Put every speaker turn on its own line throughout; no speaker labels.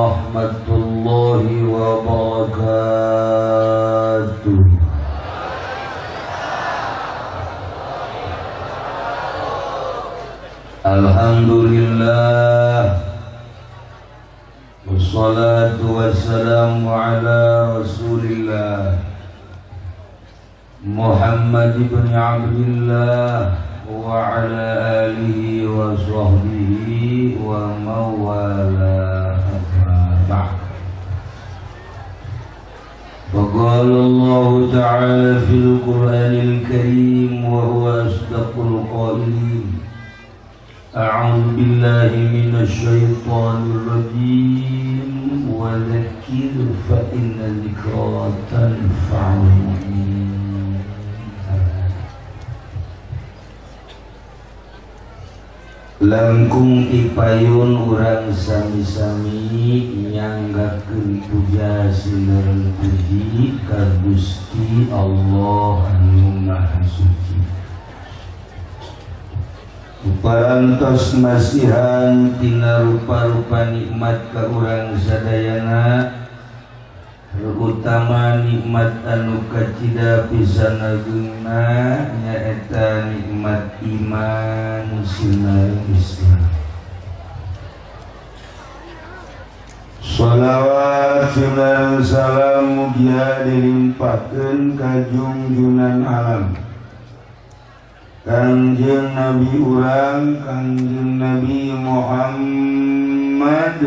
warahmatullahi wabarakatuh. Alhamdulillah, wassalatu wassalamu ala rasulillah Muhammad ibn Abdillah wa ala alihi wa sahbihi wa mawala. Ba'd. Faqala Allah ta'ala fil Qur'anil Karim wa huwa asdaqul qailin. A'udzu billahi minasy syaithanir rajim wa dzakkir fa inna dzikra tanfa'ul mu'minin. Langkung ipayun urang sami-sami nyanggakeun puja sinareng puji ka Gusti Allah anu Maha Suci. Uparantos masihan tina rupa-rupa nikmat ka urang sadayana, terutama nikmat anu kacida pisan agungna nyaeta nikmat iman sinareng Islam.
Shalawat sinareng salam mugia dilimpahkeun ka junjunan alam Kangjeng Nabi urang, Kangjeng Nabi Muhammad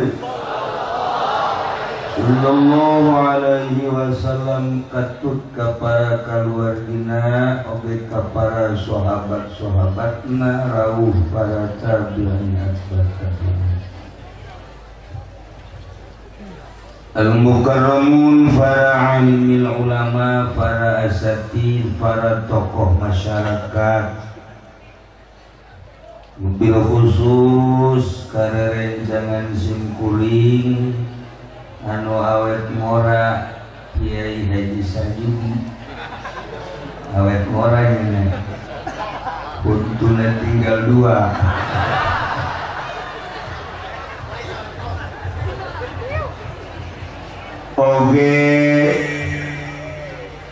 sallallahu alaihi wasallam, katut ka para kaluargina oge ka para sahabat-sahabatna, rawuh para tabi'in atba' al-mukarramun, para alimil ulama, para asatid, para tokoh masyarakat, bil khusus karerencangan simkuring anu awet ngora Kiai Haji Sajudi, awet ngora nya untuna tinggal dua.
Oge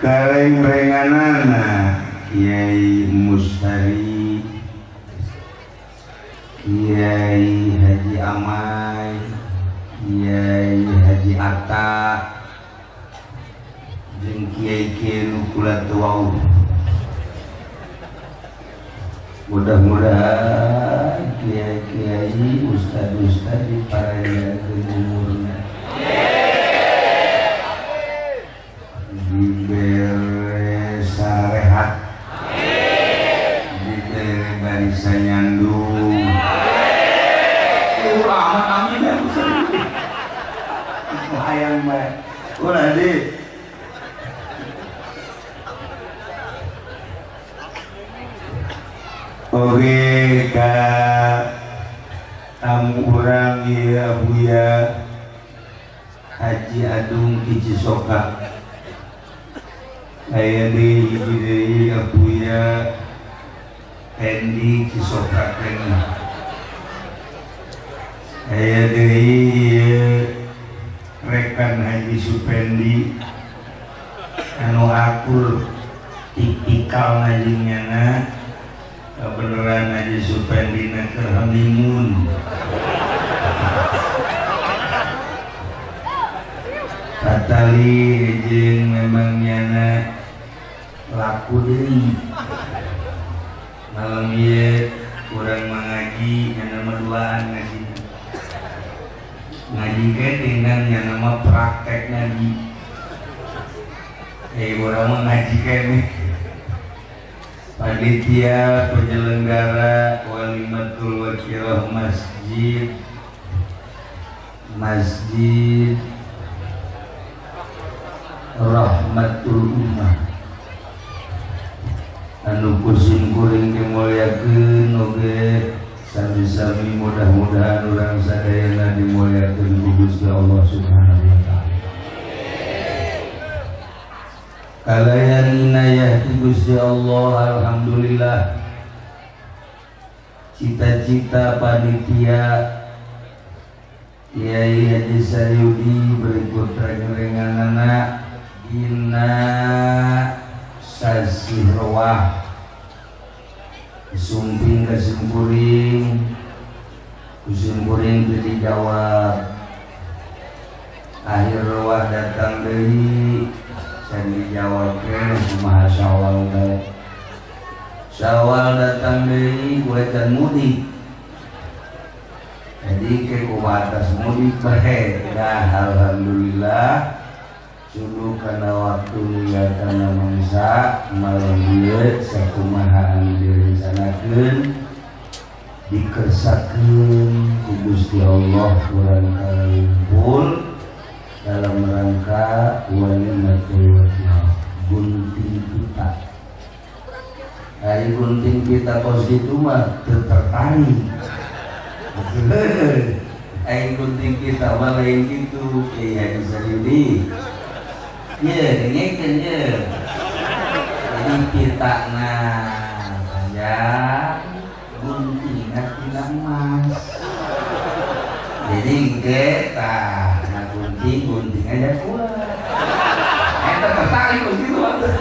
kareng-renganana Kiai Mustari, Kiai Haji Amai, Kiai Haji Atta, jeung kiai-kiai nu kula teu wauh.
Mudah-mudahan kiai-kiai ustad-ustad diparayangkeun umurna, dibere sarehat, dibere barisan nyandung. Urang amin ya hayang bae. Ulah di
oge ka tamu urang ieu Abuya
Haji Adung di Cisoka. Aya deui hiji deui Abuya Pendi Cisoka keneh.
Aya deui ieu rekan Haji Supendi
anu akur tipikal ngajengnyana kebeneran Haji Supendi na keur honeymoon. Patali jeung memang nyana laku deui. Malam ieu urang mangaji nyana mah duaan ngaji. Ngaji ge dengan nyana mah praktek ngaji. Urang mah ngaji keneh. Panitia penyelenggara Walimatul Wakilah Masjid Masjid Rahmatul Ummah anu kusim kuring dimulyakeun oge sami-sami mudah-mudahan urang sadayana dimulyakeun ku Gusti Allah Subhanahu wa taala. Kalayan inayah ti Gusti Allah, alhamdulillah cita-cita panitia Kiai Haji Saryudi berikut reng-renganana dina sasih roah sumping ka simkuring kusimkuring teu dijawab akhir roah datang deui can dijawab ke kumaha Syawal bae Syawal datang deui gue can mudik jadi ke kumaha mudik bae dah alhamdulillah suluh kana waktu ninggalkan mangsa malam ieu sakumaha anu direncanakeun dikersakeun ku Gusti Allah urang kalumpul dalam rangka walimatul gunting pita. Hari gunting pita kos kitu mah teu tertarik. Aing gunting pita mah lain kitu Kiai Haji Saryudi. Ye, dengekeun ye. Jadi pitana panjang, guntingna tina emas. Jadi engke tah na gunting gunting aja kuat. Eta tertarik kos kitu atuh.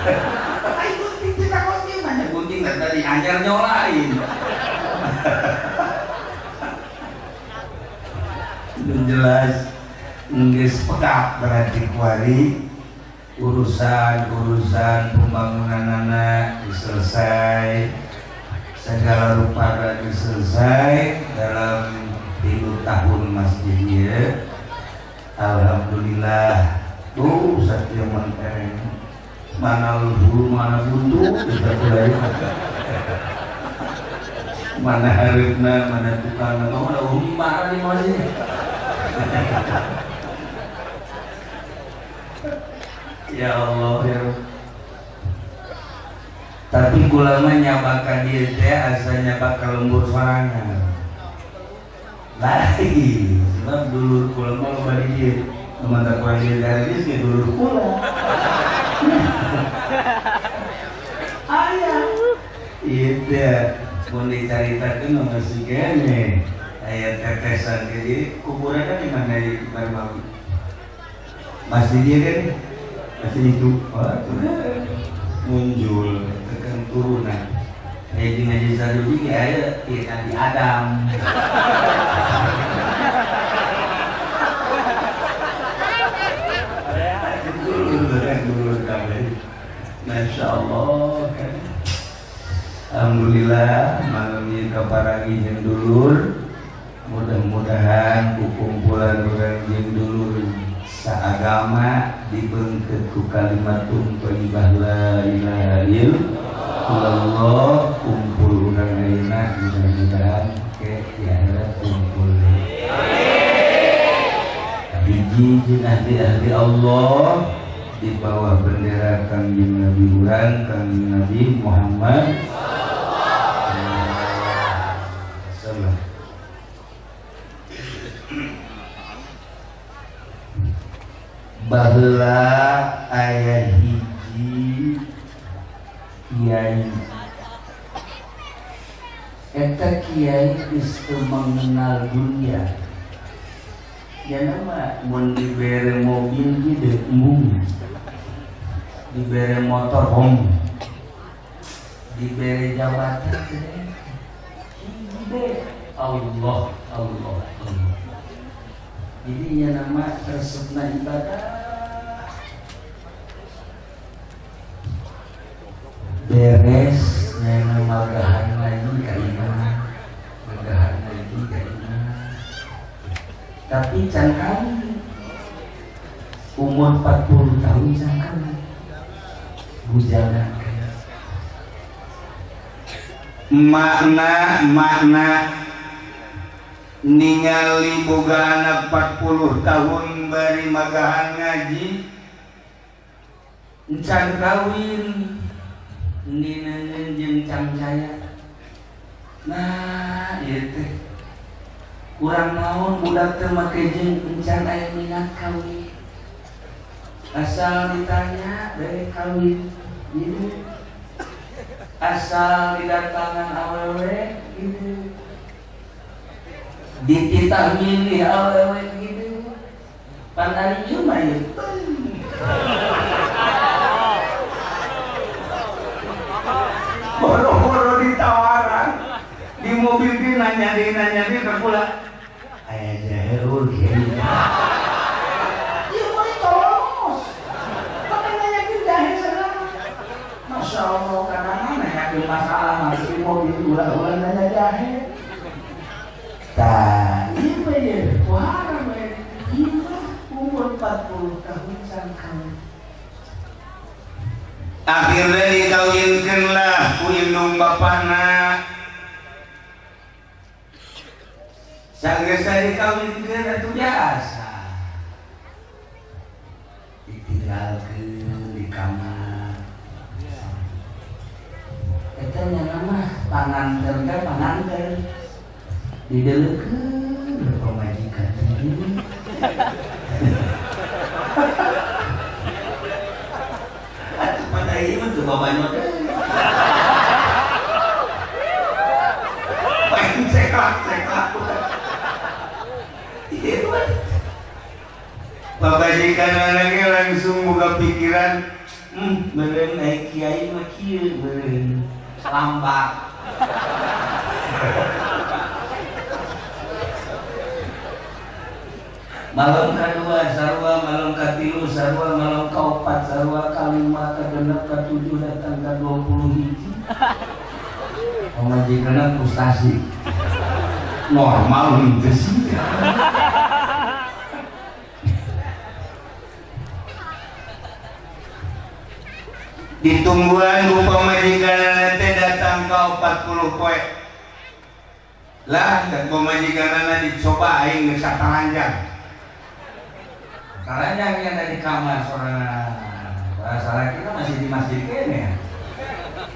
Ai gunting pita kos kieu mah gunting tadi anyar nyolain. Jelas geus pekak berarti kuari urusan-urusan pembangunan anak selesai, segala rupa lagi selesai dalam 3 tahun masjid ya. Alhamdulillah tuh satya mentereng mana luhur mana buntu kita mulai mana haripna mana tukangna mana umi marah di masjid. Ya Allah ya. Tapi kula mah nyabaka dieu teh asa nyabaka lembur sorangan. Lagi sebab dulur kula mah loba di dieu. Mantap kurang dieu dari dieu ge dulur kula. Aya. Ieu teh mun dicaritakeun mah masih keneh. Aya tetesan jadi kuburanna di mana ieu Barmawi? Masih dia kan? Masih itu, oh, muncul tekan turunan. Kayak di Haji Saryudi kayak Nabi Adam. Dulu kami. Masya Allah kan. Alhamdulillah malam ini kaparangi jeung dulur. Mudah-mudahan kukumpulan urang jeung dulur saagama dibengket ku kalimatun thayyibah la ilaha illallah kumpul urang ayeuna mudah-mudahan ke di akhirat kumpul. Hiji jeung ahli-ahli Allah di bawah bendera Kangjeng Nabi urang Kangjeng Nabi Muhammad sallallahu. Baheula aya hiji kiai eta kiai geus teu mengenal dunia ya nama mun dibere mobil ge deuk embung dibere motor hong dibere jabatan hiji Allah Allah Allah. Ini yang nama resepna ibadah beres yang nama gahan lagi ka imah magahan lagi ka imah tapi can kawin umur 40 tahun can kawin bujangan
makna ningali boga anak 40 tahun bari magahan ngaji
encan kawin ninengeun jeung cangcaya. Nah ieu teh kurang naon budak teh make jeung encan aya minat kawin asal ditanya bere kawin gitu asal didatangan awewe gitu dititah milih awewe gitu.
Akhirnya dikawinkeun lah ku indung bapana. Sanggeus dikawinkeun atuh biasa. Ditinggalkeun di kamar. Eta nya mah panganten teh panganten. Dideleukeun pamajikan teh. Pada ieu mah teu babanya teh. Paling ceklak-ceklak. Ieu mah. Pamajikan lagi langsung buka pikiran, meureun ai kiai mah kieu meureun lambat. Malam kedua sarua, malam katilu sarua, malam kaopat sarua, kalima, kagenep, katujuh, datang ka 20 hiji. Pamajikanna frustasi. Normal henteu sih. Ditungguan ku pamajikanna teh datang ka 40 poe. Lah, dan pamajikanna dicoba aing geus sataranjang. Taranjang yang dari kamar sorangan. Bahasa kita masih di masjid kene ya.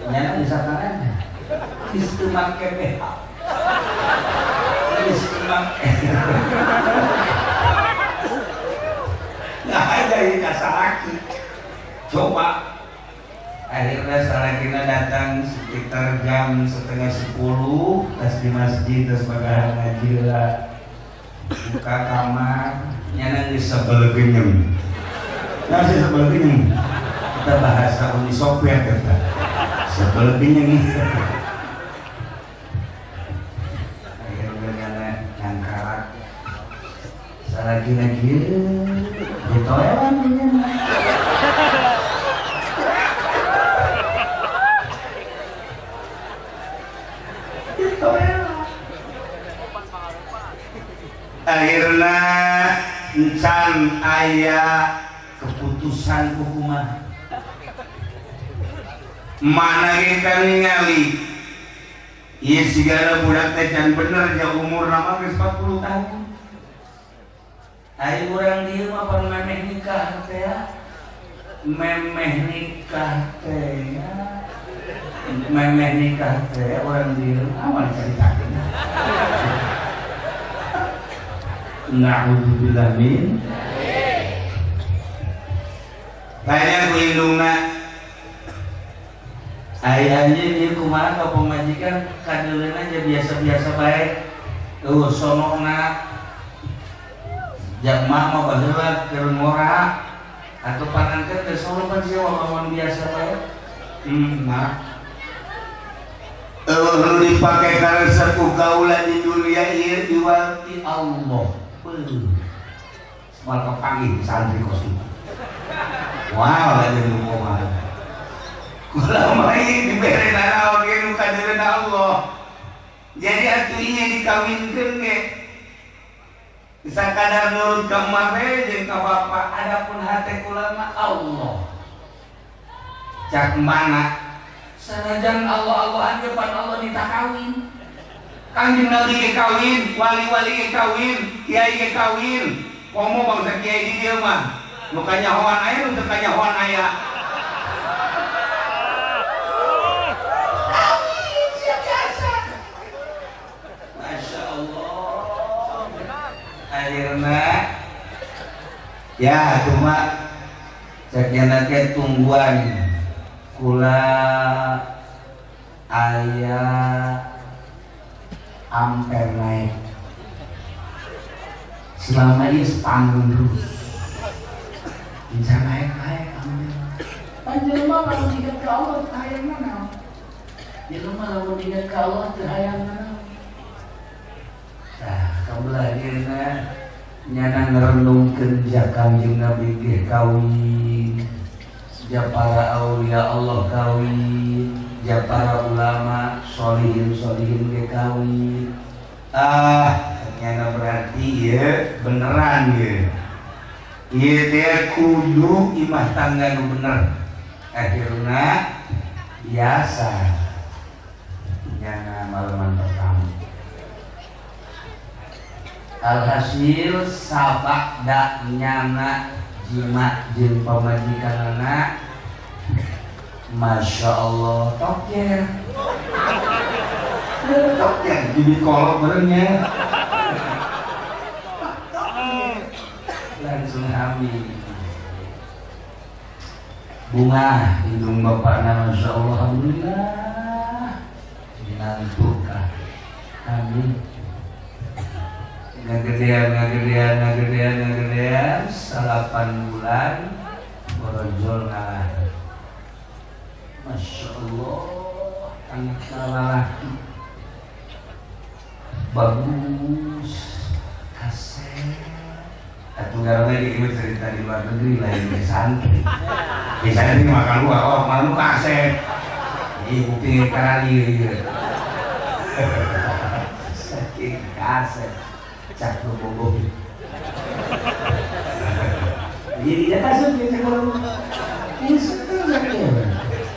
Nyana bisa taranjang. Istimak kebeh. Istimak. Nah, ada ini kasalaki. Coba. Akhirnya salakina datang sekitar jam 9:30 tas di masjid tas bagahan ngaji lah. Buka kamar nyana geus sebel genyem. Nah, sih sebel genyem. Kita bahasa Uni Soviet kita. Sebel genyem. Akhirnya nyana ngangkarak. Salakina kieu ditoelan nyana. Akhirnya encan aya keputusan hukuman. Mana kita ningali ieu sigana budak teh can bener ja umurna mah geus 40 tahun. Ai urang dieu mah pan memeh nikah teh ya. Memeh nikah teh ya. Memeh nikah teh urang dieu amal caritakeun. Na'udzubillah min. Tanya ku indungna. Ai anjeun ieu kumaha ka pamajikan kadeuleuna aja biasa-biasa bae. Eueuh sonokna. Jamaah mah baheula keur ngora atuh panangkeun teh sono pan sia wawan biasa bae. Nah. Eueuh nu dipake karesep ku kaula di dunia ieu diwalti Allah. Mal kepanggih santri kosong. Wow, lagi nu kumaha. Kula mah dibere nanaon ge nu kadeurna Allah. Jadi atuh ieu dikawinkeun ge. Sakadar nurut ka emak we jeung ka bapa, adapun hate kula mah Allah. Cak mana? Sanajan Allah-Allahan ge pan Allah ditakawin. Kanjeng Nabi ge kawin, wali-wali ge kawin, kiai ge kawin. Komo bangsa kiai di dieu mah. Nu kanyahoan aya nu teu kanyahoan aya. Kawin sia biasa. Masya Allah. Akhirna ya cuma cek teh tungguan kula aya amper naik selama ini sepanggung terus bisa naik-naik amper panjelma lamun ingat ke Allah teu hayang nanaon jelema lamun ingat ke Allah teu hayang nanaon. Tah kabelah dieuna nyana ngrenungkeun ja Kangjeng Nabi ge kawin, ja para aulia Allah kawin, ja para ulama sholihin sholihin ge kawin. Ah, ternyata berarti ya beneran ya. Ieu teh kudu imah tangga nu bener. Akhirna biasa nyana malaman pertama. Alhasil sabak nyana jima jeung pamajikanana, Masya Allah tokjer tokjer jadi kolok barengnya langsung hamil. Bunga hidung bapakna, Masya Allah, alhamdulillah dinantukan amin. Ngagedean ngagedean ngagedean ngagedean 8 bulan borojol ngalah. Masya Allah anak laki bagus kasep. Atau ngarana ieu cerita di luar negeri lain di santri. Di santri mah keluar oh malu kasep. Ieu kuping karali ieu. Saking kasep. Cak bobo. Jadi dia kasep dia cak bobo. Ini setel sakit.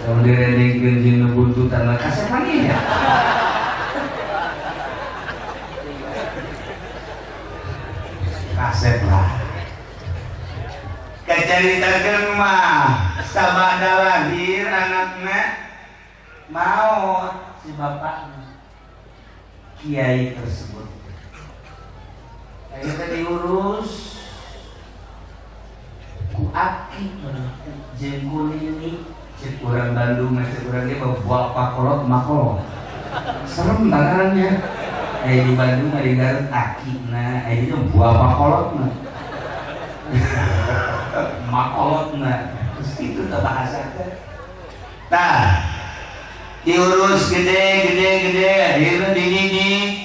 Kalau direndengkeun jeung nu buntutan mah kasep lagi ya. Kasep lah. Kacaritakeun mah sabada lahir anakna maot si bapakna kiai tersebut. Akhirnya diurus ku aki jeung ku nini cek urang Bandung cek urang ge bapak kolot makolot serem tangannya. Di Bandung mah di Garut aki na itu bapak kolot mah makolot na terus itu teh bahasa teh. Tah diurus gede gede gede akhirnya dididik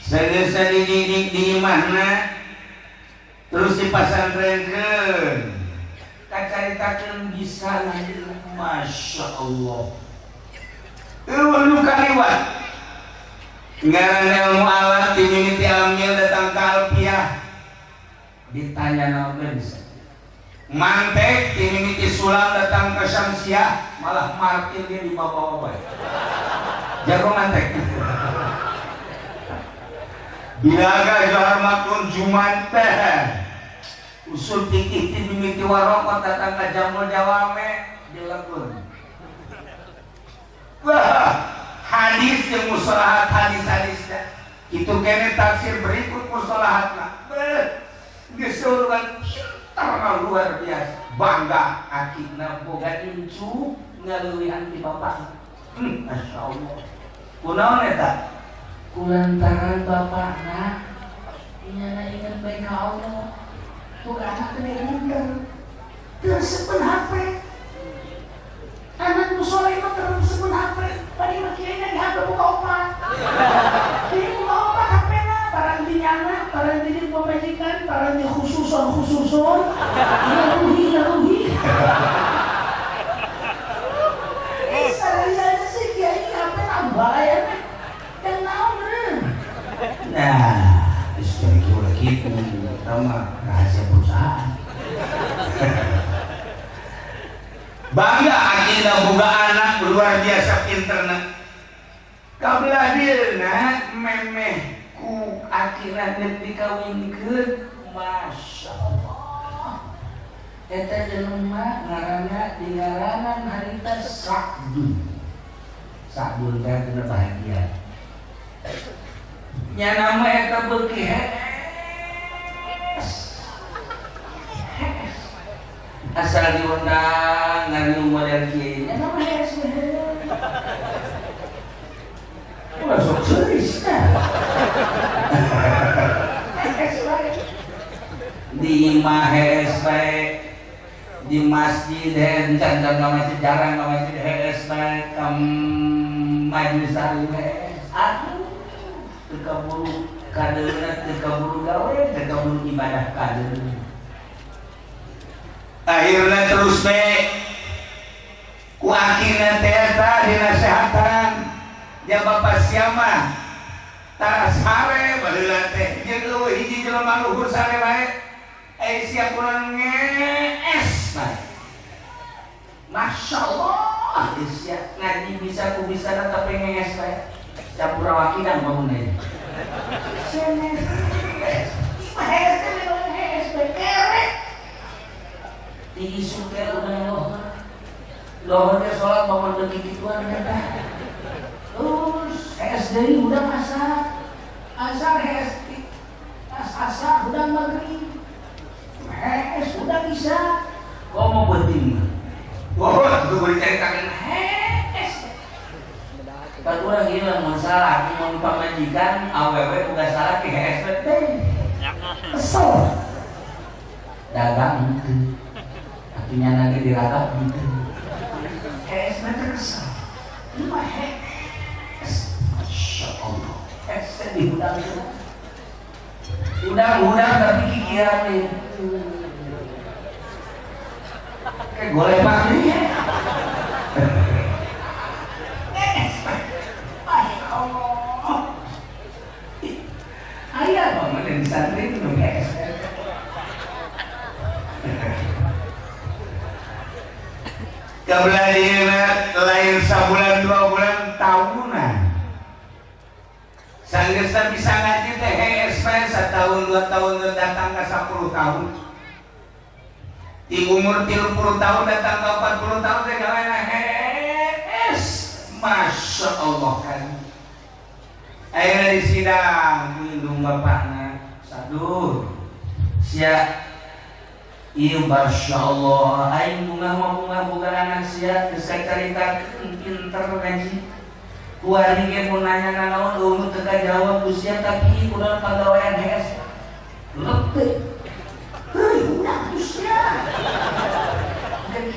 sageus dididik di imahna terus dipasantrenkeun kacaritakeun bisa lahir. Masya Allah eueuh nu kaliwat ngaran ilmu alat di mimiti amil datang ka alfiah ditanya naon bisa mantek di mimiti sulam datang ke syamsiah malah martir dia dibawa-bawa bae jago mantek. Bilaga johar makun jumanteh usul fikih ti mimiti warokot datang ka jamul jawame dilegun. Wah, hadis yang musolahat hadis-hadisnya itu kene tafsir berikut musolahatna. Beuh, geus urang pintar luar biasa. Bangga akina boga incu ngaleuwihan ti bapak. Masya Allah. Kunaon eta? Kulantaran bapakna nyana inget bae ka Allah. Boga anak teh pinter. Teu resepeun HP. Anak nu soleh mah teu resepeun HP. Bari mah kiai na di HP buka opat. Jadi buka opat HP-na, barang di nyana, barang di pamajikan, barang di khususon-khususon. Laruhi laruhi. Sarana sih kiai HP tambah ya. Dan naon bener. Nah, istri ulah kitu, eta mah rahasia perusahaan. Bangga akhirnya boga anak luar biasa pinterna. Kabelah dieuna memeh ku akhirna deuk dikawinkeun, Masya Allah. Eta jelema ngaranna dingaranan harita Sa'dun. Sa'dun teh artina bahagia. Nya nama eta beuki hees. Asal diundang ngariung model kieu nya nama hees. Ulah sok seuris tah. Hees bae. Di imah hees bae. Di masjid hees, can ka masjid jarang ka masjid hees bae, ka majelis taklim hees. Aduh, teu kaburu kadeuna, teu kaburu gawe, teu kaburu ibadah kadeuna. Akhirna terus be ku akhirna teh eta dinasehatan dia bapak siapa tara sare baheula teh jeung leuwih hiji jelema luhur sare bae sia kurang ngees bae. Masya Allah, sia ngaji bisa ku bisa tapi ngees bae. Campur rawakidan bangun aja. Sia ngees. Mah hees teh hees bae kerek. Di isu teh udah lohor. Lohor teh salat bangun deui kituan eta. Terus hees deui udah asar. Asar hees. Asar udah maghrib. Hees udah bisa. Kok mau penting? Wah, itu boleh ceritakan hees. Kan urang ieu mun salah, mun pamajikan awewe boga salah ke hees teh. Kesel. Dagang henteu. Atuh nyana ge diragap henteu. Hees mah teh kesel. Ieu mah hees. Masya Allah. Hees teh dihudang itu. Udang-udang tapi kikiran nih. Kayak golepak nih ya. Masya Allah. Ayah bangun dari santri itu hees.
Kebelah lain sabulan 2 bulan tahunan. Sanggeus bisa ngaji teh hees bae setahun 2 tahun datang ke 10 tahun. Di umur 30 tahun datang ke 40 tahun teh gawe hees. Masya Allah kan. Ayeuna di sidang ku indung bapakna sadur. Sia ieu Masya Allah aing bungah mah bungah boga anak sia geus caritakeun pinter ngaji. Kuari ge mun nanya nanaon eueuh teu kajawab ku sia tapi urang pagawean hees. Leteuh. Heuy udah ku sia. Geus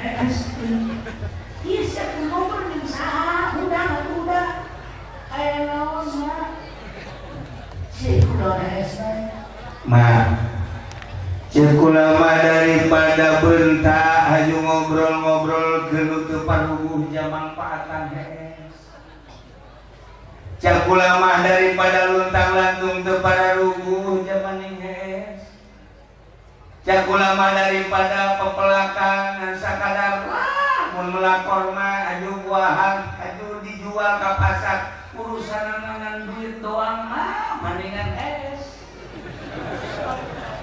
hees. Ieu sia ngobrol jeung saha udah atuh udah. Aya naon mah. Sia udah hees bae.
Mah ceuk ulama daripada bentak haju ngobrol-ngobrol geuneuh teu paruguh jamangpaatan hees. Ceuk ulama daripada luntang-lantung teu pararuguh jamaning hees. Ceuk ulama daripada pepelakan sakadar lah mun melakor mah aju buahan aju dijual ka pasar urusan ngan duit doang mah mendingan hees.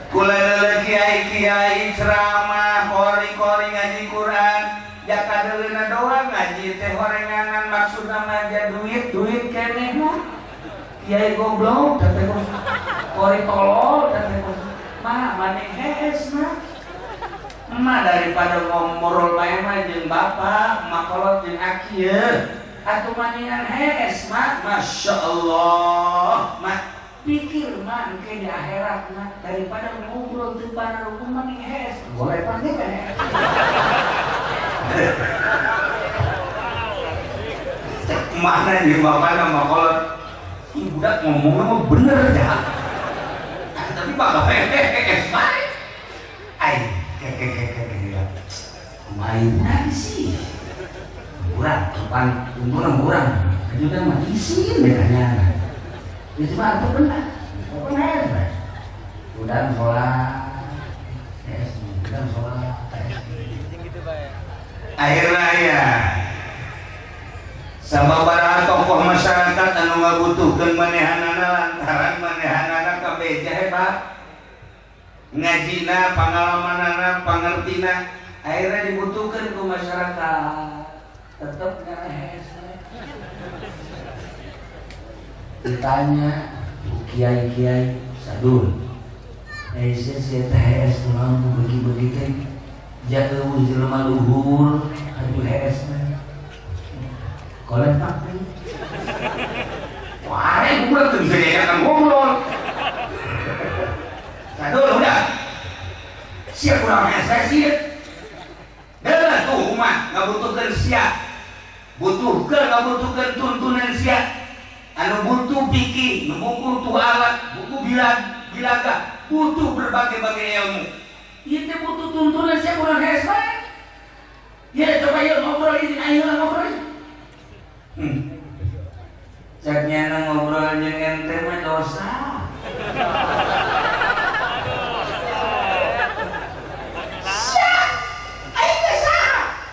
Kula kiai-kiai ceramah kori-kori ngaji Quran jakadeuleunan doang ngaji teh horenganan maksudna manja duit duit keneh mah kiai goblok teh kori tolol teh mah maneh hees mah mah daripada ngobrol bae mah jeung bapak makolot jeung aki ye atuh maningan hees mah Masya Allah mah pikir mah engke di akhirat mah daripada ngobrol teu pararuguh mah ning hees boleh panggil kan mana di bapakna mah kolot ih budak ngomongna mah bener ya tapi bapak hees bae ai keke ya kumaha budak sih urang pan untungna urang ajudan mah isin bedanya. Itu mah atuh benar. Benar. Udah sholat. Udah sholat.
Akhirnya ya. Sababaraha tokoh masyarakat anu ngabutuhkeun manehanana lantaran manehanana kabeja hebat. Ngajina, pangalamanana, pangertina akhirnya dibutuhkeun ku masyarakat. Tetep ngerehes.
Ditanya kiai-kiai sadul sia teh hees kunaon ku beuki-beuki teh jauh jelema luhur atuh hees mah kolek pak
wah urang teu bisa diajakan ngobrol sadul udah sia kurang hees sia deuleuh tuh umat ngabutuhkeun sia butuhkeun ngabutuhkeun tuntunan sia anu butuh pikir, nu butuh alat, butuh bilaga, butuh berbagai-bagai ilmu.
Ieu teh butuh tuntunan sia kurang hees bae. Ya coba yuk ngobrol ini, ayo ngobrol. Cek nyana ngobrol jeung ente mah dosa. Sia, aing teh saha?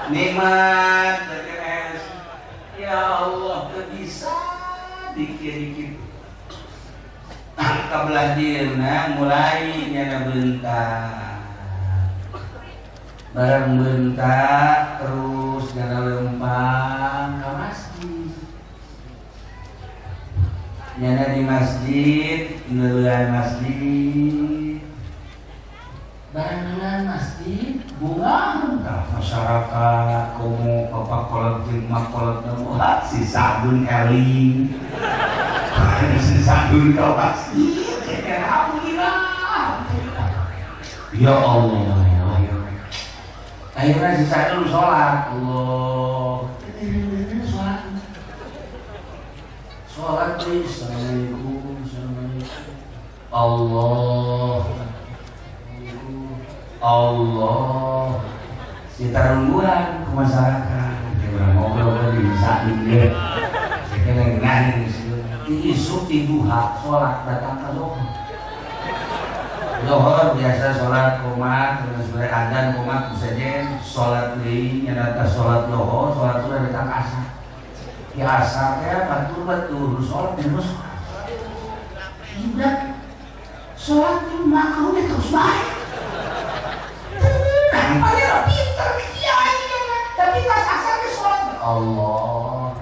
Nikmat beres. Ya Allah, teu bisa dikit-dikit. Kabelah dieuna mulai nyana bentar. Barang bentar terus nyana lempang ka masjid. Nyana di masjid, neuleuan masjid. Barang neuleuan masjid, bunga tah masyarakat komo bapak kolot jeung mak kolot teh si Sadun eling. Si Sadun ka masjid. Alhamdulillah. Ya Allah. Akhirnya si Sadun sholat. Allah. Sholat. Sholat please. Assalamualaikum. Assalamualaikum. Allah. Allah. Kita rungguan ke masyarakat. Kita ngobrol di Sadun dia. Kita ngenani isuk di duha sholat datang ke zuhur. Zuhur biasa sholat komat, terus adzan komat saja sholat deui nya datang sholat zuhur, sholat sudah datang asar. Di asar teh batur-batur sholat terus. Budak sholat di makruh terus bae. Tenang, padahal pinter kiai tapi tas asar ke sholat. Allah.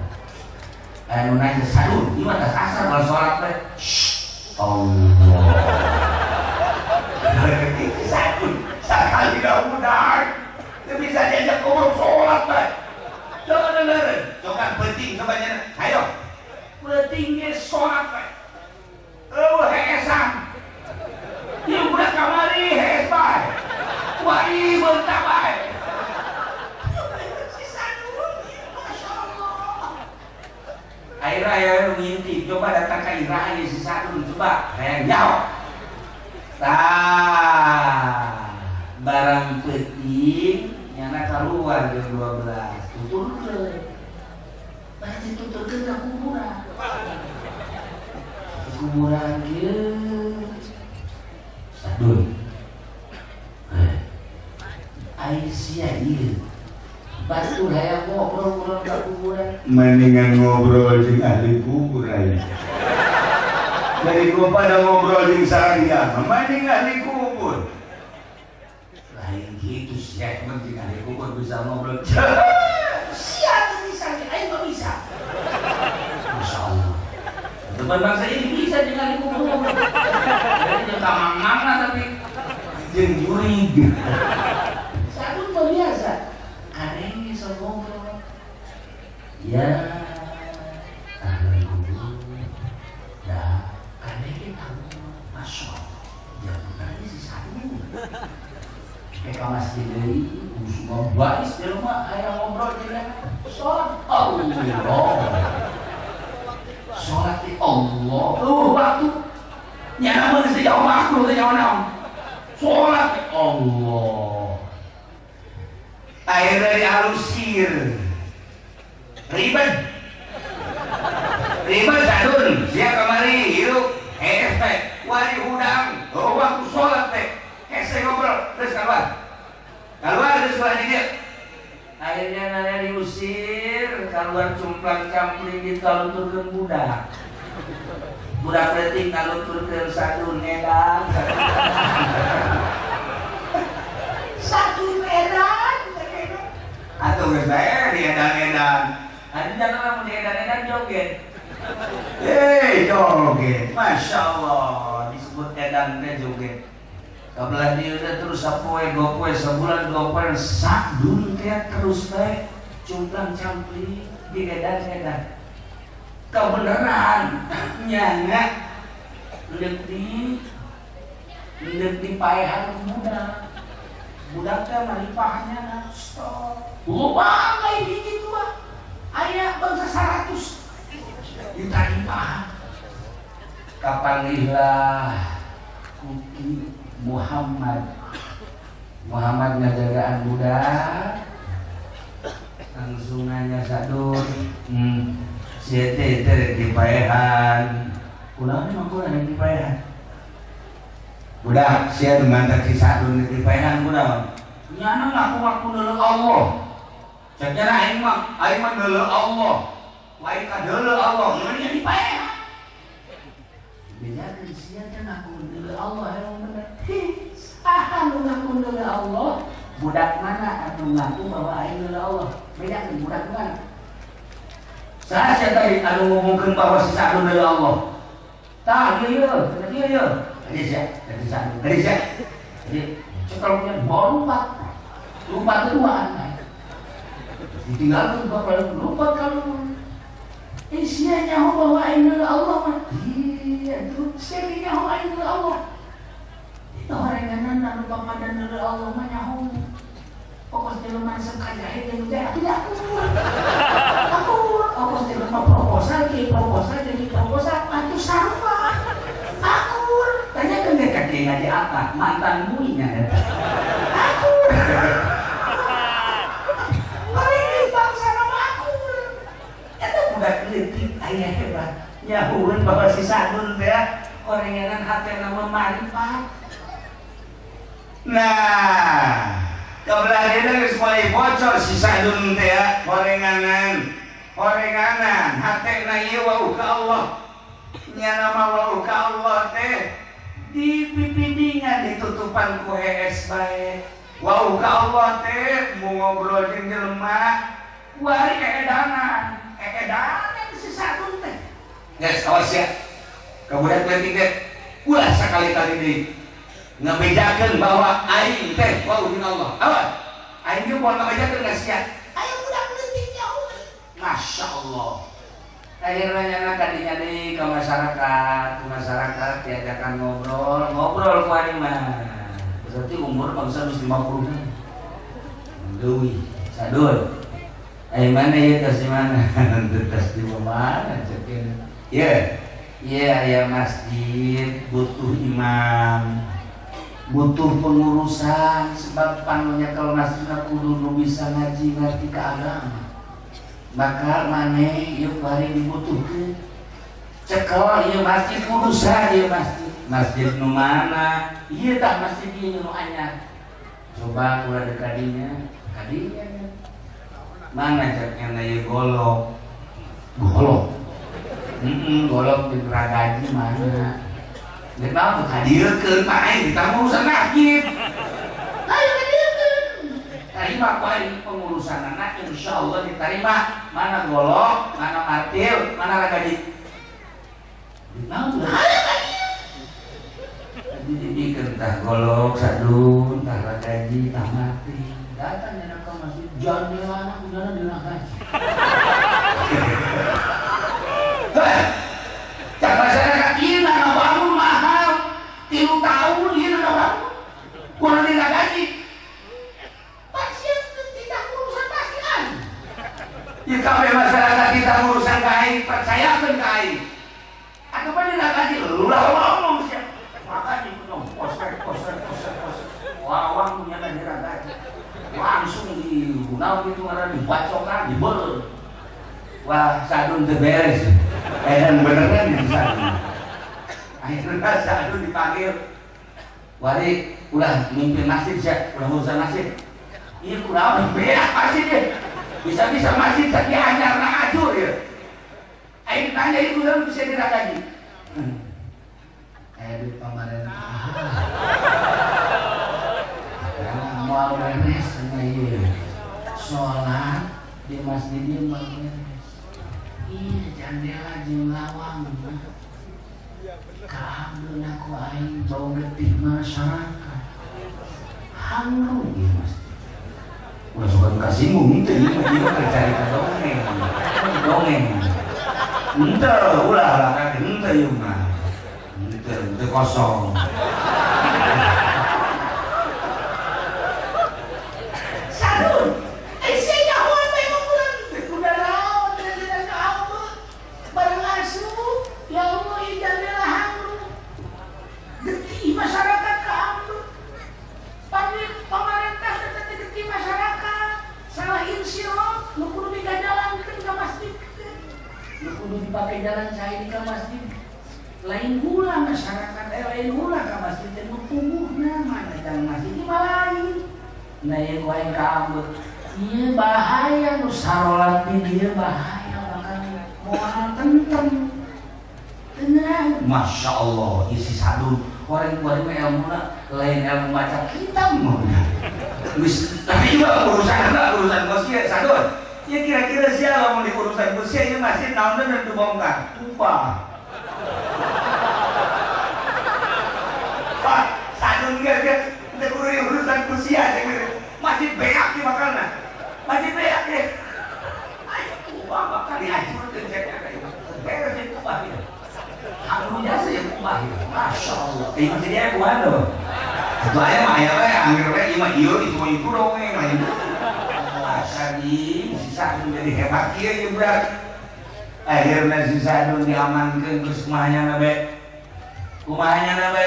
Anu nanya Sadun, ieu mah tas asar bal sholat teh. Allah. Sadun, sakali dah budak. Teu bisa diajak ngobrol sholat teh. Coba dengerin, coba penting sebanyak. Ayo. Penting ge sholat teh. Eueuh heesan. Ieu budak kamari hees bae. Wah, bentak bae. Si Sadun, masyaallah. Akhirnya ayah ngintip, coba datang ke Ira si Sadun, coba hayang jawab. Tah, barang peuting nyana keluar jam 12. Tuturkeun. Berarti tuturkeun ka kuburan. Kuburan kieu. Sadun. Ai sia ieu. Batur hayang ngobrol-ngobrol ka kuburan.
Mendingan ngobrol jeung ahli kubur aja. Daripada ngobrol jeung saya, mending ahli kubur.
Lain gitu sih, mending ahli kubur bisa ngobrol. Sia bisa, aing mah bisa. Masya Allah. Teman bangsa ini bisa jeung ahli kubur ngobrol. Jadi jeung ka mang-mangna tapi
jeung jurig.
Sadun mah biasa. Kadenge sok ngobrol. Ya, ahli kubur. Dah, kadenge tahu. Masya Allah. Jangan si Sadun. Kayak ka masjid deui, semua bais di rumah hayang ngobrol jeung sholat Allah. Sholat di Allah. Waktu nyana mun sejauh waktu teh nyaho. Sholat di Allah.
Akhirnya dialusir. Ribet. Ribet Sadun, sia kamari hirup hees teh, wari hudang, oh waktu sholat teh. Hese ngobrol terus keluar. Keluar terus keluar di dia.
Akhirnya nanya diusir, keluar cumplang campling ditaluturkeun budak. Budak leutik ngaluturkeun Sadun edan. Sadun edan.
Atuh geus bae diedan-edan.
Anjing lamun diedan-edan joget.
Hei, joget.
Masya Allah, disebut edan teh joget. Kabelah dieu teh terus sapoe, dua poe, sebulan dua poe, Sadun teh terus bae cumplang campling diedan-edan. Kebenaran nyana leuk di paehan budak. Budak teh maripahnya stop. Loba kayak gitu mah. Aya bangsa 100 ditaripahan. Kapanggihlah kuki Muhammad. Muhammad ngajagaan budak. Langsung nanya Sadun, si teh teh di paehan. Kunaon emang kunaon di paehan?
Budak sia nu mantak si Sadun di paehan kunaon?
Nyana ngaku-ngaku deuleu Allah.
Ceknya aing mah deuleu Allah. Aing ka deuleu Allah, gimana jadi paeh? Bejakeun sia teh ngaku deuleu Allah emang bener. Hi, saha nu ngaku deuleu Allah? Budak mana anu ngaku bahwa aing deuleu Allah? Bejakeun budak mana? Saha sia tadi anu ngomongkeun bahwa si Sa'dun deuleu Allah? Tah ieu ieu, cenah ieu ieu. Tadi sia, tadi Sa'dun, tadi sia. Jadi cekel punya lupa. Lupa kedua. Ditinggalkan bapak lupa kalau sia nyaho bahwa aing deuleu Allah mah. Iya tuh, sia nyaho aing deuleu Allah. Itu horenganan anu pamadan deuleu Allah mah nyaho. Pokos jelema resep kajahe jeung teh atuh aku. Aku pokos jelema proposal kieu proposal jadi proposal atuh sarua. Akur. Tanyakeun ge ka kieu ngaji apa? Mantan muinya eta. Akur. Budak leutik aya hebat nyahueun bahwa si Sa'dun teh orenganan hatena mah marifat. Nah, kebelah dia geus mulai bocor si Sa'dun teh orenganan. Orenganan hatena ieu wau ka Allah. Nya nama wau ka Allah teh dipipidingan ditutupan ku hees bae. Wau ka Allah teh mau ngobrol jeung jelema kuari eedanan. Edanan si Sa'dun teh. Guys, awas ya. Kemudian leutik teh ulah sakali-kali deui ngebejakeun bahwa aing teh wau jeung Allah. Awas. Aing ge moal ngabejakeun ka sia. Aya budak leutik nyaho. Masya Allah. Akhirnya nyana kadinya deui ka masyarakat, diajakan ngobrol, ngobrol ku aing mah. Berarti umur bangsa geus 50 nya. Leuwih, Sa'dun. Mana ya tas di mana? Tas di mana? Cekin. Ya, iya ya masjid butuh imam, butuh pengurusan. Sebab panunya kalau masjid kudu nu bisa ngaji ngerti ke agama. Maka maneh ieu bari dibutuhkeun. Cekel ieu masjid kudu saha ieu masjid. Masjid nu mana? Ieu tah masjid ieu nu anyar. Coba ulah deuk kadinya, kadinya. Mana ceknya ieu golok? Golok. Golok di ragaji mana? Geus naon kadieukeun mah aing kita urusan masjid. Ayo kadieukeun. Tarima ku aing pengurusanana insyaallah diterima. Mana golok, mana martil, mana ragaji. Naon ayo kadieu. Tadi dibikeun tah golok Sa'dun, tah ragaji, tah martil. Datang nyana ke masjid, jandela udara diragaji. Heh, cak masyarakat ieu na bangun mahal, 3 tahun ieu na bangun, kurang diragaji. Pasien tidak urusan pasti kan. Ya kabeh masyarakat kita urusan ka aing, percayakeun ka aing. Atuh pan diragaji, ulah ngomong sia. Ragaji penuh, posek posek posek posek. Wawang nyana diragaji. Langsung di naon itu ngaran dibacokan dibel. Wah, Sa'dun teu beres. Edan beneran di Sa'dun. Akhirnya Sa'dun dipanggil. Wari ulah mimpin masjid sia, ulah urusan masjid. Ieu kunaon beak masjid ieu. Bisa-bisa masjid sakieu anyarna ajur ieu. Aing tanya ieu kunaon bisa diragaji. Aya duit pamarentah. Moal beres cenah ieu. Salat di masjid ieu moal beres. Iya jandela jeung lawang. Kaambeuna ku aing bau getih masyarakat. Hangru ieu masjid. Ulah sok kasinggung teh ieu mah ieu carita dongeng. Dongeng. Henteu ulah lah kan henteu ieu mah. Henteu, henteu kosong. Dipakai jalan cai ka masjid lain gula masyarakat lain gula ka masjid teh nu puguhna mana jalan masjid mah lain. Nah ieu ku aing kaambut. Ieu bahaya nu sarolat di dieu bahaya bakal moal tentrem. Tenang. Masya Allah, isi sadun orang-orang mah ilmuna lain ilmu baca kitab mah. Tapi juga urusan bosnya sadun. Ya kira-kira siapa mau di urusan bosnya ini masih naon dan dibongkar. Tumpah. Pak, sadun kira-kira teu kudu urusan bosnya masih beak di makalna. Masih beak deh. Ayo tumpah bakal dihancurkeun cek. Beres tumpah ieu. Anu jasa yang kubah itu, masya Allah. Ini masih dia kuat loh. Itu ayam ayam we, angger we, ieu mah ieu itu mah itu dongeng lain. Asadi si Sadun jadi hebat kieu ieu budak. Akhirna si Sadun diamankeun geus kumaha nya be? Kumaha nya be?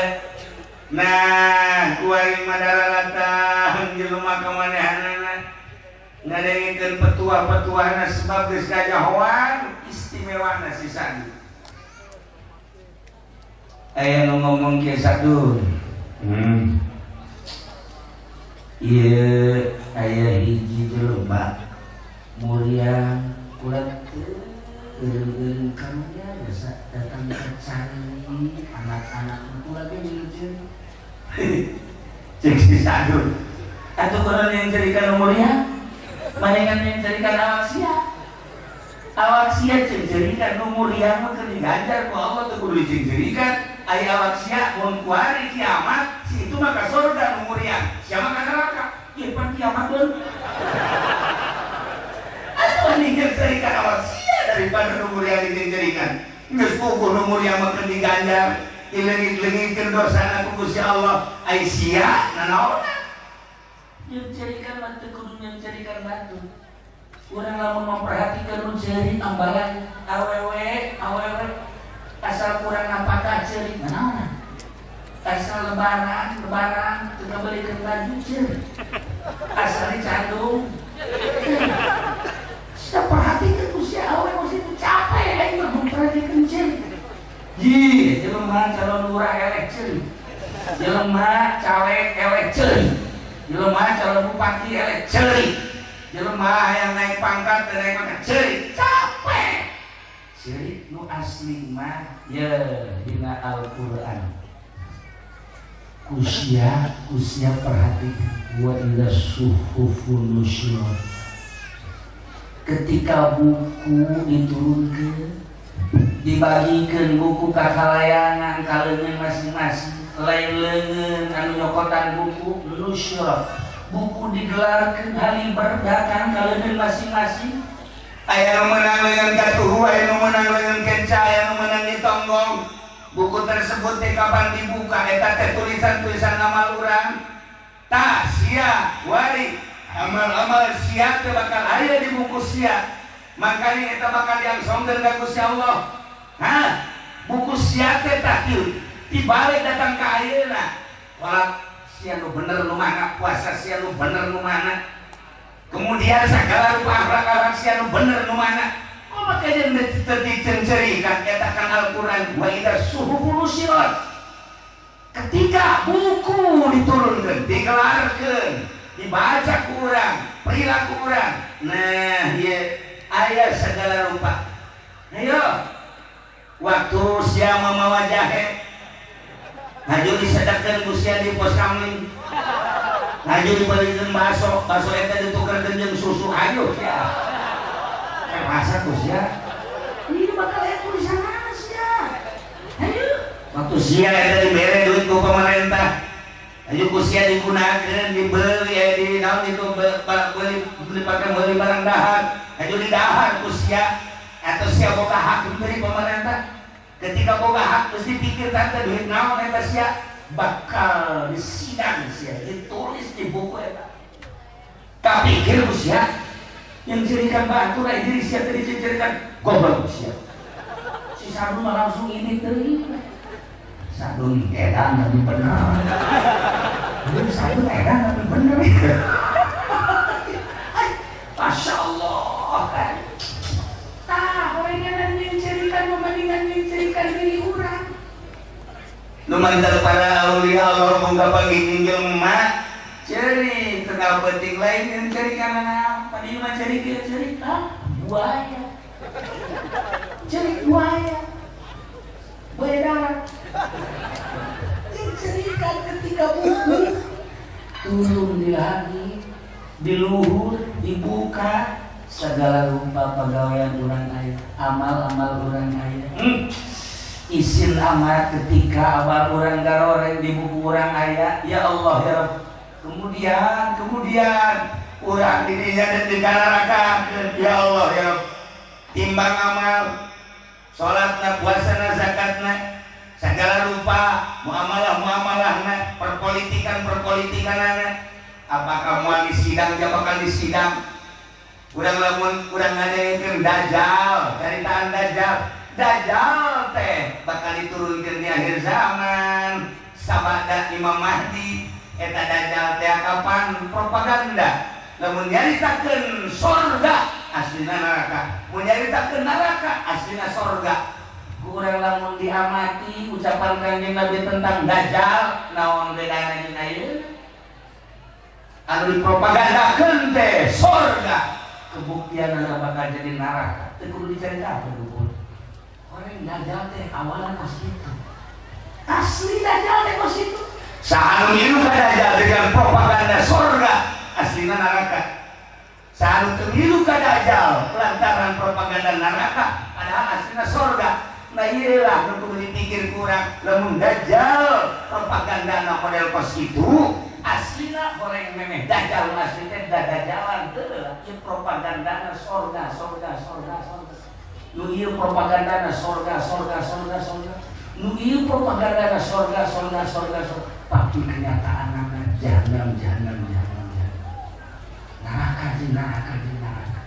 Nah, kuari madaralatang jelema ka manehanana. Ngadengikeun petuah-petuahna sebab geus kajahoan istimewana si Sadun. Aya nu ngomong kieu Sadun. Ieu aya hiji jelema mulia kula teu eureun karunya biasa datang ke cari anak-anak kula ge milujeun. Cek si Sadun. Atuh kunaon yang cerikan mulia? Manehan yang cerikan awak sia. Awak sia cerikan nu mulia mah keur diganjar ku Allah teu kudu dicerikan. Aya awak sia mun kuari kiamat si itu mah ka surga nu mulia, sia mah ka neraka. Ieu pan kiamat deun. Atuh mending cerikan awak sia daripada nu mulia dicerikan. Geus puguh nu mulia mah keur diganjar, dileungit-leungitkeun dosana ku Gusti Allah. Ai sia nanaonna? Jeung cerikan mah teu kudu nyerikan batu. Urang lamun memperhatikan nu ceurik ambalan awewe awewe asal kurang napakah ceurik nanaonna. Asal lebaran lebaran teu ngabelikeun baju ceurik. Asal dicandung. Sia perhatikeun ku sia awewe mesti capek aing mah memperhatikeun ceurik. Ji, jelema calon lurah elek ceurik. Jelema caleg elek ceurik. Jelema calon bupati elek ceurik. Jelema yang naik pangkat dan naik pangkat ceurik, capek. Ceurik nu asli mah ye dina Al-Qur'an. Kusia kusia perhatikan wa ila suhufu nusyur. Ketika buku diturunkan, dibagikan buku ka kalayangan ka leungeun masing-masing, lain leungeun anu nyokotan buku nusyur. Buku digelarkan haliber datang ka leungeun masing-masing.
Aya nu meunang leungeun katuhu, aya nu meunang leungeun kenca, aya nu meunang ditonggong. Buku tersebut teh kapan dibuka eta teh tulisan-tulisan amal urang. Tah sia wari amal-amal sia teh bakal aya di buku sia. Makanya eta bakal diangsongkeun ka Gusti Allah. Hah? Buku sia teh tah kieu dibalik datang ka ayeuna. Salat sia nu bener nu mana, puasa sia nu bener nu mana. Kemudian segala rupa akhlak-akhlak sia nu bener nu mana. Kok make jeung teu dicencerikan eta kan Al-Qur'an wa idza suhufu nusirat. Ketika buku diturunkeun, digelarkeun, dibaca ku urang, perilaku urang. Nah, ieu aya segala rupa. Ayo. Waktu sia mamawa jahe haju disedekeun ku sia di pos kamling. Haju dibelikeun baso, baso eta ditukerkeun jeung susu hayu sia. Rasa ku sia.
Ieu bakal aya tulisanna sia. Hayu.
Waktu sia eta dibere duit ku pemerintah. Hayu ku sia digunakeun, dibeli aya di naon itu beli dipake meuli barang dahar. Hayu didahar ku sia atau sia boga hak diberi pemerintah. Ketika boga hak mesti pikir tante duit naon eta sia bakal disidang sia, ditulis di buku eta. Kapikir ku sia yang cirikan batu lain diri sia tadi dicirikan goblok sia.
Si Sadun mah langsung ini teuing.
Sadun edan tapi bener.
Ini Sadun edan tapi bener.
Masya Allah.
Tah, horengan mencirikan membandingkan mencirikan diri urang.
Nu mantar para aulia Allah mung kapanggih jelema ceurik. Tengah penting lain yang cerikan apa? Dia mah cerik cerita buaya. Cerik buaya. Buaya darat. Cerikan ketika buku turun di langit, di luhur, dibuka segala rupa pegawaian urang aya, amal-amal urang aya. Isin amat ketika amal urang garoreng di buku urang aya, ya Allah ya Rabb. Kemudian urang dirinya dan dikararakan, ya Allah ya Rabb. Timbang amal, salatna, puasana, zakatna, segala rupa muamalah-muamalahna, perpolitikan-perpolitikanana. Apakah moal disidang, dia bakal disidang. Urang lamun urang ngadengekeun dajjal, caritaan dajjal. Dajjal teh bakal diturunkeun di akhir zaman sabada Imam Mahdi. Eta dajjal teh kapan propaganda. Lamun nyaritakeun sorga aslina neraka, mun nyaritakeun neraka aslina sorga. Kurang lamun diamati ucapan Kanjeng Nabi tentang dajjal naon bedana jeung ayeuna? Anu dipropagandakeun teh sorga, kebuktian bakal jadi neraka. Teu kudu dicaritakeun dukun. Orang dajjal teh awalan kos kitu. Asli dajjal teh kos kitu. Saha nu milu ka dajjal dengan propaganda sorga aslina neraka. Saha nu teu milu ka dajjal lantaran propaganda neraka padahal aslina sorga. Nah iyalah nu kudu dipikir kurang lamun dajjal propaganda na model kos kitu aslina goreng memeh dajjal asli teh dadajalan teu lah ieu propagandana sorga sorga sorga sorga. Nu ieu propagandana sorga sorga sorga sorga. Nu ieu propagandana sorga sorga sorga sorga. Tapi kenyataanna jahanam jahanam jahanam jahanam. Neraka jeung neraka jeung neraka.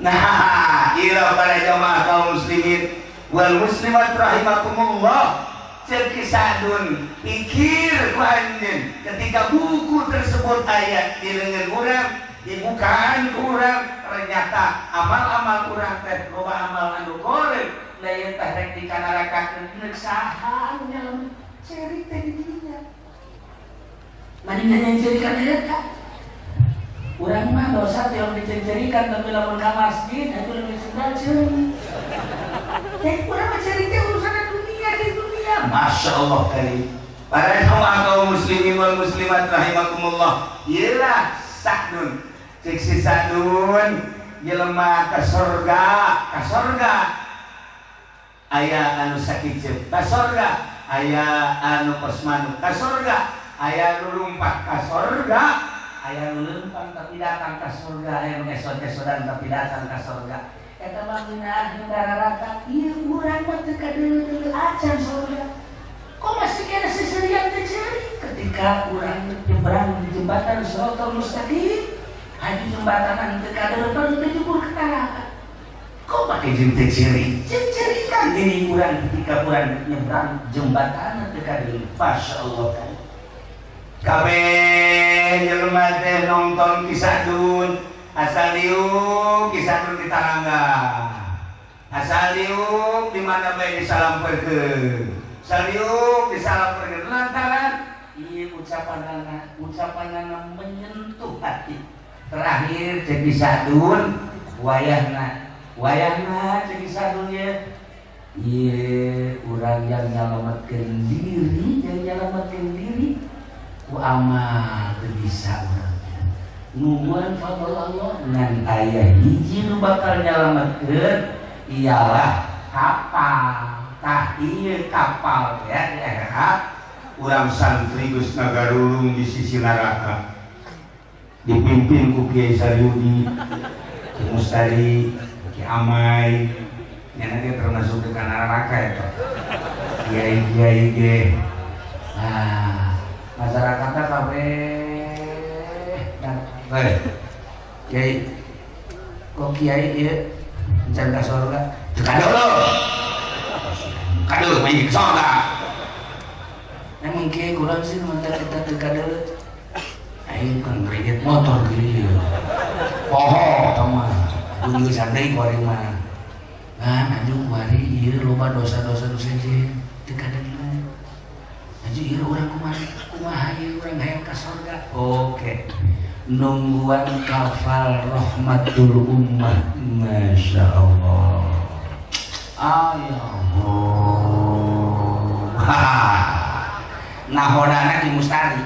Nah, ieu para jamaah kaum muslimin wal muslimat rahimakumullah. Cek Sadun pikir ku anjeun ketika buku tersebut ayat di leungeun urang, dibukaan ku urang, ternyata amal-amal urang teh loba amal anu goreng. Lain teh rek dikanarakakeun neuk saha anu nyalamet cerik teh di dinya. Mendingan yang cerikan eta. Urang mah dosa teh dicerikan tapi lamun ka masjid atuh leuwih sendal ceurik. Teh urang mah cerik teh urusan dunia di dunia. Masya Allah kali. Para jamaah kaum muslimin wal muslimat rahimakumullah. Iyalah Sa'dun. Cek si Sa'dun jelema ka sorga, ka sorga. Aya anu sakiceup ka sorga, aya anu kos manuk ka sorga, aya anu lumpat ka sorga, aya anu lempang tapi datang ka sorga, aya nu esod-esodan tapi datang ka sorga. Eta mah ngeunah dararata ieu urang mah teu kadeuleu-deuleu acan sorga. Kok masih kena seserian teh ceurik ketika urang nyebrang di jembatan Shirathal Mustaqim, haji jembatanan teu kadeuleu teu jubur ke neraka. Kok pakai jeung teu ceurik? Cerikan diri urang ketika urang nyebrang jembatan teu kadeuleu. Masyaallah kan. Kabeh jelema teh nonton kisah Dun, asal diuk kisah Dun di Tarangga. Asal diuk di mana bae disalamperkeun. Asal diuk disalamperkeun lantaran ieu ucapanana menyentuh hati. Terakhir cek kisah Dun wayahna cek kisah Dun ye. Ieu urang yang nyalametkeun diri, yang nyalametkeun diri ku amal teu bisa urang. Nungguan fadl Allah ngan aya hiji nu bakal nyalametkeun ialah kapal. Tah ieu kapal ya di akhirat
Urang santri geus ngagarulung di sisi neraka. Dipimpin ku Kiai Saryudi, Ki Mustari, Ki Amai.
Nya dia termasuk ke neraka eta. Kiai-kiai ge. Nah, masyarakatnya kabeh datang. Kiai, kok kiai ieu encan ka sorga?
Teu kadeuleu. Kadeuleu mah ka sorga.
Emang kiai kurang sih mantap kita teu kadeuleu. Aing kan kredit motor kieu.
Poho
eta mah. Kudu sandai ku ari mah. Nah, aju kuari ieu loba dosa-dosa nu sejen teu kadeuleu. Aju ieu urang kumaha ieu urang hayang ka sorga. Oke.
Nungguan kafal rahmatul ummah. Masya Allah. Ya Allah. Nahodana di Mustari.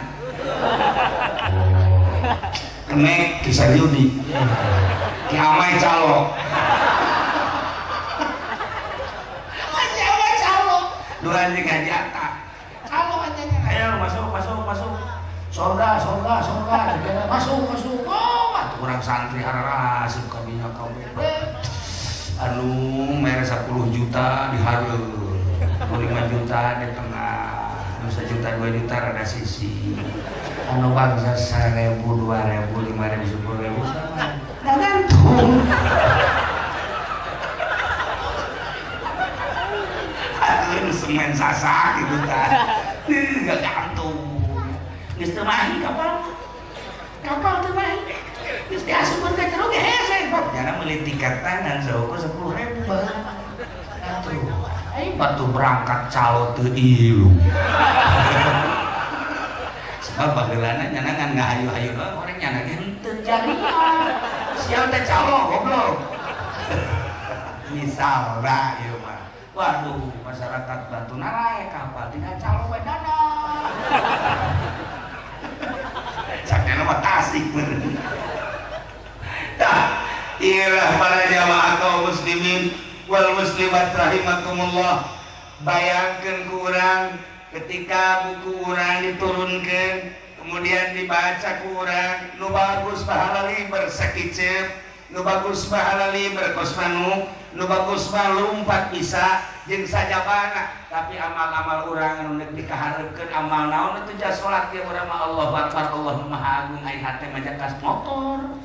Kenek Ki Saryudi. Ki Amai calo. Haji Amai calo. Dua anjing Haji Atta. Calo aja. Ayo masuk masuk masuk. Sorga sorga sorga. Masuk masuk. Oh, atuh urang santri hararasip ka dinya kabeh. Anu mere 10 juta di hareup, 5 juta di tengah, 1 juta 2 juta rada sisi. Anu bangsa 1000, 2000, 5000, 10.000 nggak gantung. Aduh, semen sasak gitu kan. Nggak gantung. Geus teu mahi kapal. Kapal teu mahi. Geus diasupkeun ka jero ge hese. Nyana meuli tiket tangan saukur 10.000. Atuh, ai batu berangkat calo teu ieu. Sebab baheulana nyana ngan ngahayu-hayu orang nyana ge henteu jarian. Sial teh calo goblok. Misalna ieu mah. Waduh, masyarakat Batu narae kapal tinggal calo bae dana. Cakna mah Tasik bener. Tah, inilah para jamaah kaum muslimin wal muslimat rahimakumullah. Bayangkeun ku urang ketika buku urang diturunkeun, kemudian dibaca ku urang, nu bagus pahala liber sakiceup, nu bagus pahala liber kos manuk, nu bagus mah lumpat bisa jeung sajabana, tapi amal-amal urang anu deuk dikahareupkeun amal naon atuh jas salat ge urang mah Allahu Akbar, Allahu Maha Agung, ai hate mah kas motor.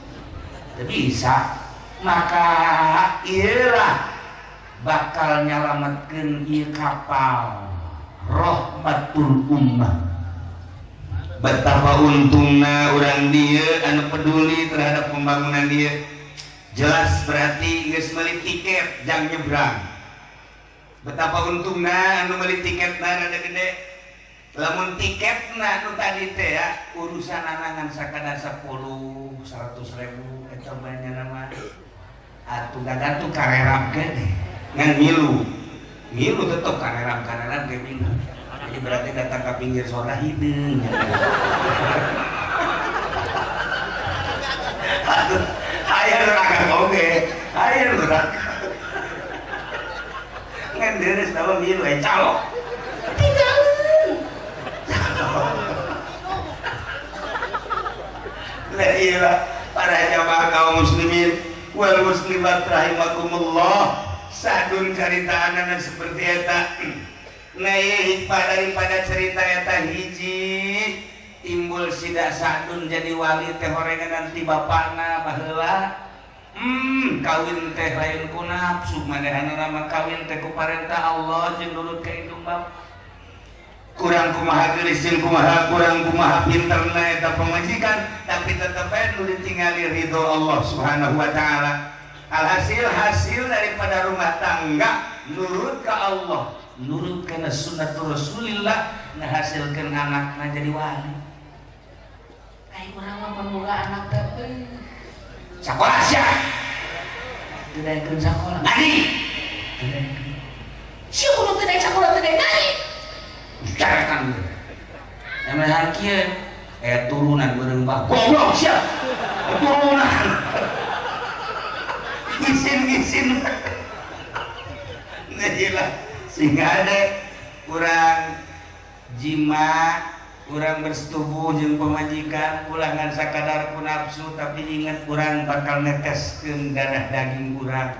Teu bisa. Maka ieulah bakal nyalametkeun ieu kapal rahmatul ummah. Betapa untungna urang dieu anu peduli terhadap pembangunan dieu. Jelas berarti geus meuli tiket jang nyebrang. Betapa untungna anu meuli tiketna rada gede. Lamun tiketna nu tadi teh ya urusan anangan sakadar 10 100 ribu eta banyak nama atuh gagantung karerap ge ngan milu. Milu tetep karerap-karerap ge milu. Jadi berarti datang ke pinggir soda hideung. Aduh, aya neraka oge, aya neraka. Ngan deres nama milu eh calo. Tinggalin. Calo. La ilah para jamaah kaum muslimin wal muslimat rahimakumullah. Sadun caritaanana seperti eta. Nah, hikmah daripada cerita eta hiji timbul sida Sadun jadi wali teh horengan nanti bapakna baheula. Kawin teh lain ku nafsu manehanna mah kawin teh ku parentah Allah jeung nurut ka indung bapa. Kurang kumaha geulis jeung kumaha kurang kumaha pinterna eta pamajikan, tapi tetep bae nu ditingali ridho Allah Subhanahu wa taala. Alhasil hasil daripada rumah tangga nurut ke Allah, nurut kana sunnah Rasulillah, ngahasilkeun anakna jadi wali. Ai urang mah boga anak teh sakola sia. Teu daekeun sakola. Ngaji. Teu daekeun. Sia kudu teu daek sakola teu daek ngaji. Bicarakan gue. Emang kieu aya turunan beureum bah. Goblok sia. Turunan. Isin-isin. Nah, iyalah sehingga ada kurang jima, kurang bersetubuh jeung pamajikan, ulah ngan sakadar ku nafsu, tapi ingat kurang bakal neteskeun darah daging urang.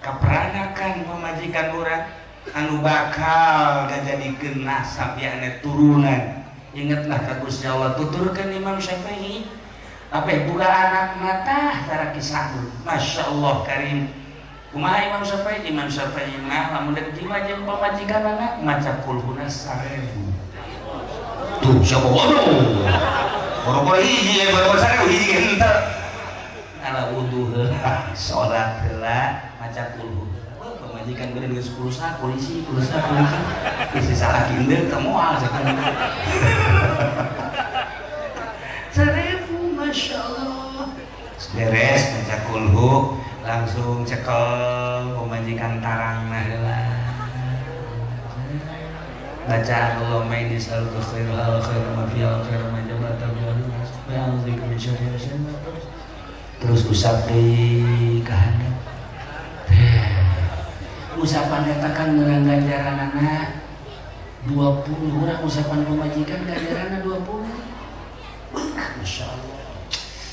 Kaperanakan pamajikan urang anu bakal ngajadikeun nasab yakni turunan. Ingatlah ka Gusti Allah, tuturkeun Imam Syafi'i. Apa buka anak mata tara kisah. Masya Allah karim. Kumaha Imam Syafi'i? Imam Syafi'i mah lamun deuk jima jeung pamajikan anak maca kulhuna 1000. Tuh siapa waduh. Boro-boro hiji, boro-boro 1000 hiji henteu. Ala wudu heula, salat heula, maca kulhu. Wah, pamajikan geureun geus pulsa, polisi, pulsa, polisi. Geus salah kinder teu moal sakan. 1000
Masya Allah, beres maca kulhu langsung cekel pemajikan tarang heula bacaan Allahumma inni as'aluka khairal khair ma fiha khair ma jama'ta wa a'udzubika min syarri ma. Terus usap deui ka handap. Usapan eta kan meunang ganjaranana 20, urang usapan pemajikan ganjaranna 20. Masya Allah.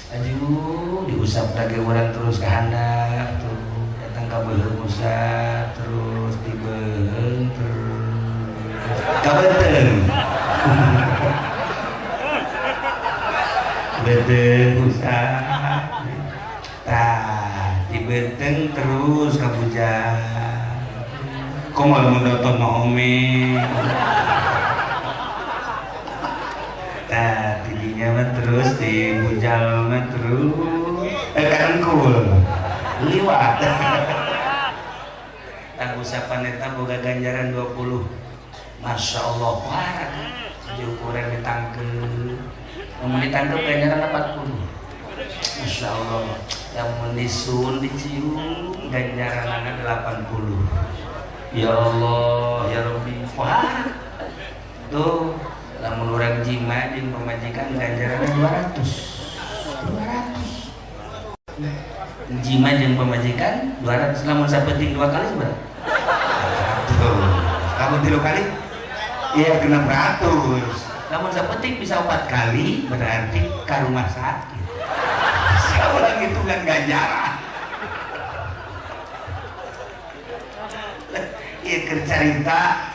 Aduh, diusap lagi orang terus ke handap tuh, datang ke beuheung usap terus di beuheung terus ka beuteung. Beuteung usap. Tah, di beuteung terus ka bujang. Komo lamun nonton mah ome. Nah, tidinya mah terus di bujal mah terus karengkul liwat. Tah usapan eta boga ganjaran 20. Masya Allah, parah di ukuran ditangkeub. Mun ditangkeub ganjaran 40. Masya Allah, lamun disun dicium ganjaranana 80. Ya Allah, ya Rabbi. Wah. Tuh lamun urang jima jeung pamajikan ganjaranna 200. 200. Jima jeung pamajikan 200, lamun sapenting 2 kali seberapa? 100. Lamun 3 kali? Iya, 600. Lamun sapenting bisa 4 kali berarti ka rumah sakit. Saulah hitungan ganjaran. Ieu keur carita.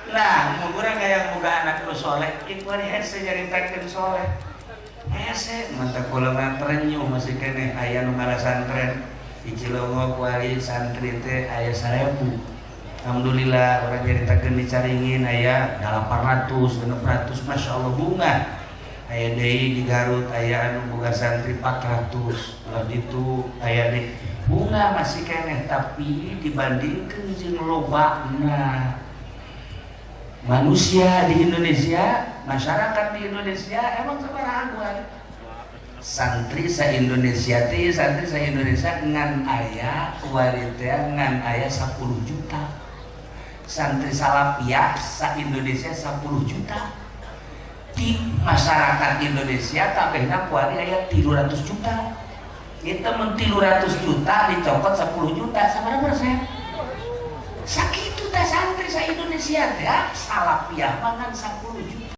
Nah, mun urang hayang boga anak nu soleh, ieu kuari hese nyaritakeun soleh. Hese mantap kula mah terenyuh masih keneh aya nu ngalasantren di Cilongok kuari santri teh aya 1000. Alhamdulillah urang nyaritakeun di Caringin aya 800, 600, Masya Allah bunga. Aya deui di Garut aya anu boga santri 400, ulah ditu aya deui bunga masih keneh, tapi dibandingkeun jeung lobana manusia di Indonesia, masyarakat di Indonesia emang sabaraha aguan santri sa Indonesia teh, santri sa Indonesia ngan aya kuari teh ngan aya 10 juta. Santri salafiyah sa Indonesia 10 juta. Di masyarakat Indonesia kabehna kuari aya 300 juta. Kita mun 300 juta dicokot 10 juta sabaraha persen? Sakitu teh santri sa Indonesia teh salafiyah mah ngan 10 juta.